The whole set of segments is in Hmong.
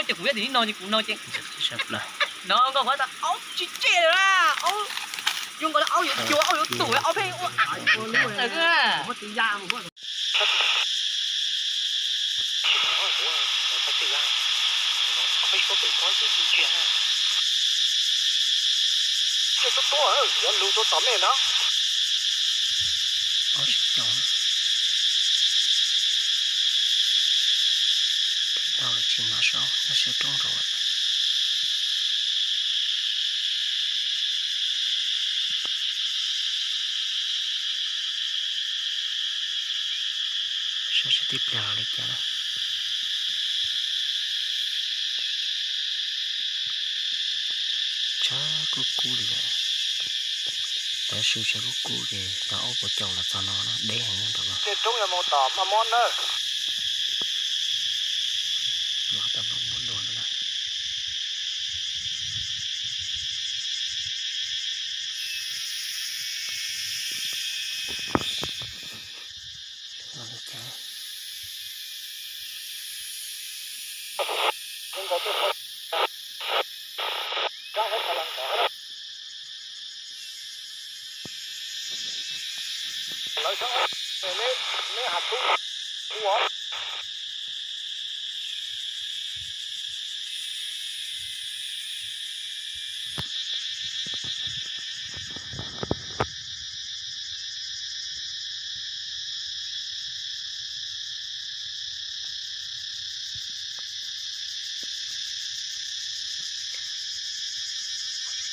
Ces kuv yog tim no ces kuv no ces no nkauj qhuav tas aub tsis tseg lawm na, aub yuav nkaus aub yuav cua aub yuav tum aub pheej ua Ob sab caum. Peb daug los tsis mas saib, nyob siab roob rau. Saib seb tib pliag los li cas na. Tshav kub kub li lawm. Tav su tshav kub kub ces tau ob puas caum los txog no na, deb heev nyob nraud. Tej roob yuav mus tom maj mob nawb. Los tau maj mob dua no na.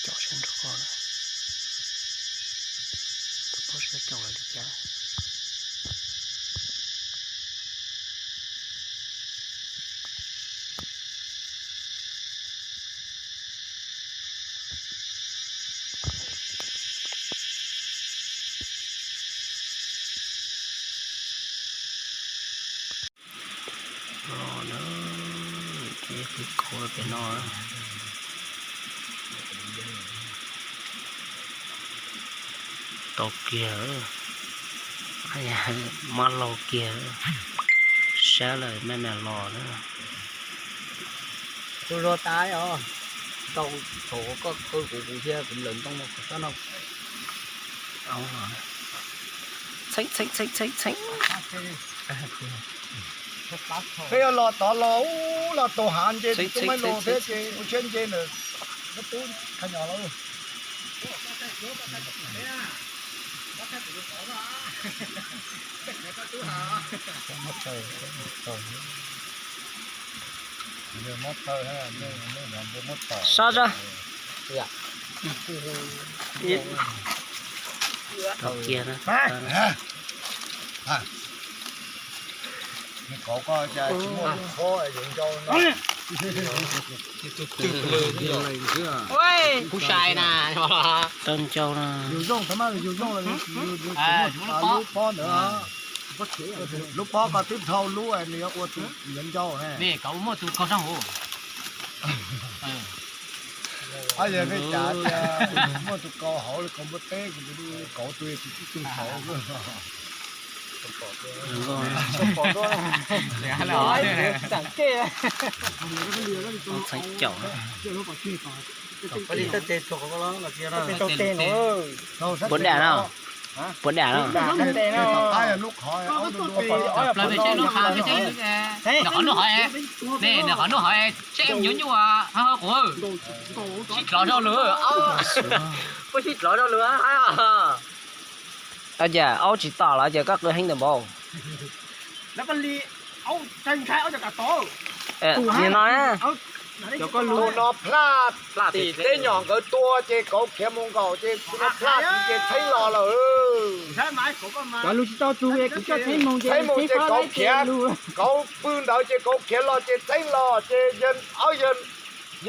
Caum sab nraud, tus paub sab caum los li cas. Los na, ces peb kauv pem no. Tau kiag, mab laug kiag, sab lawm me me los na. Tus zog tas os, tau thaum koj qw kuv kuv thiab kuv lawm ntoo no kuv sab no. Txheeb txheeb txheeb txheeb txheeb. Peb los tod los ub los tau hav nce tsis tub maib los thiab ces ua siab nce ntawm muab tub kha nyos los. Sab zaj. Tau kiag na. Kuv sai na. Tau ncau na. Lub pob ntawd, lub pob koj twb dhau lub nws yuav ua tus yuav ncau ne. Muaj tus koj sab hauv. Ab, yog peb cav tias muaj tus kau hauv li kau npua teb, kauv tus tsis tib tug hauv. Txheeb caum. Puas dam no? Puas dam no? Nws qhov nub hov tseem nyuaj nyuaj, quav sib dlov rau lawm. Puas sib dlov rau lawm. Cas aub tsis tom los cas koj qw heev ntawm npaum. Nim no na. Tus no plaj tim teb nyom nkawd tua ces kauv khiav mus nkaum ces tus no plaj tim ces txheeb los lawm. Cov lus tsis tau tus es kuv coj txheeb mus ces txheeb mus ces kauv khiav, kauv pw ntawd ces kauv khiav los ces txheeb los ces yawg,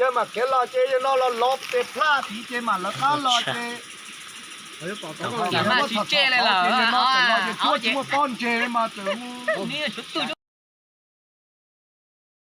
yawg mam khiav los ces yawg no los lov ces plaj tim ces mam lawv qab los ces. Tsis tseg li lawm, no ces muaj pob ntseg mas txawm mus.